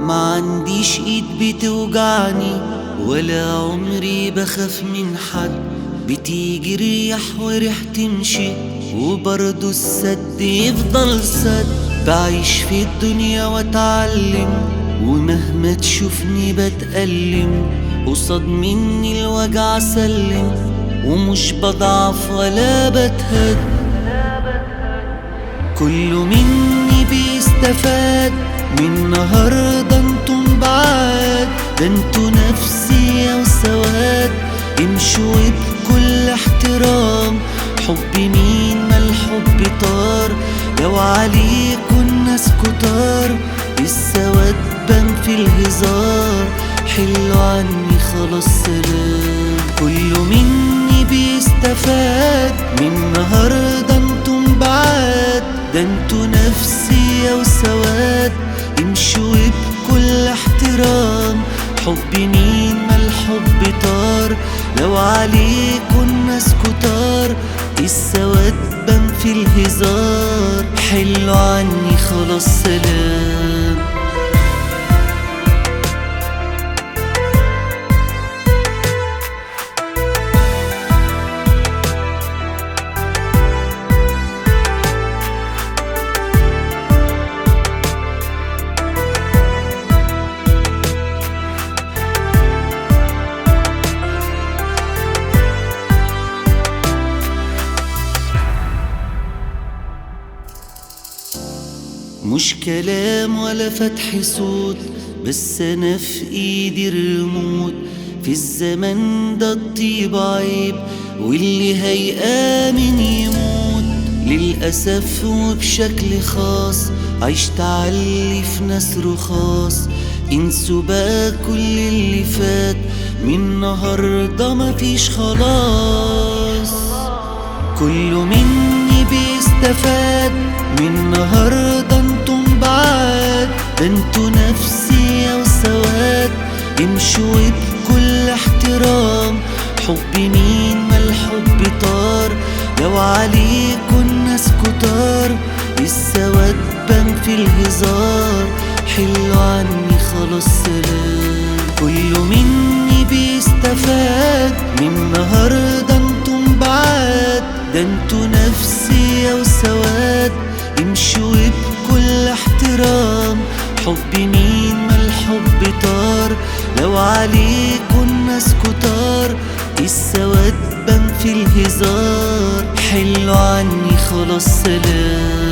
ما عنديش ايد بتوجعني ولا عمري بخاف من حد، بتيجي ريح وريح تمشي وبرضو السد يفضل سد. بعيش في الدنيا واتعلم ومهما تشوفني بتألم، قصاد مني الوجع سلم ومش بضعف ولا بتهد. كله مني بيستفاد من النهارده انتم بعاد، ده انتوا نفسية وسواد، امشوا بكل احترام. حب مين ما الحب طار، لو عليكوا الناس كتار، السواد بان في الهزار، حلوا عني خلاص سلام. كله مني بيستفاد من النهارده انتم بعاد، ده انتوا نفسية وسواد، امشوا بكل احترام. حب مين ما الحب طار، لو عليكوا الناس كتار، السواد بان في الهزار، حلوا عني خلاص سلام. مش كلام ولا فتح صوت، بس انا في ايدي الريموت، في الزمن ده الطيب عيب واللي هيآمن يموت. للأسف وبشكل خاص عشت علي في ناس رخاص، انسوا بقى كل اللي فات، من النهارده مفيش خلاص. كله مني بيستفاد من النهارده انتم بعاد، ده انتوا نفسية وسواد، امشوا بكل احترام. حب مين ما الحب طار، لو عليكوا الناس كتار، السواد بان في الهزار، حلوا عني خلاص سلام. كله مني بيستفاد من النهارده انتم بعاد، ده انتوا نفسية وسواد، امشوا بكل احترام. حب مين ما الحب طار، لو عليكوا الناس كتار، السواد بان في الهزار، حلوا عني خلاص سلام.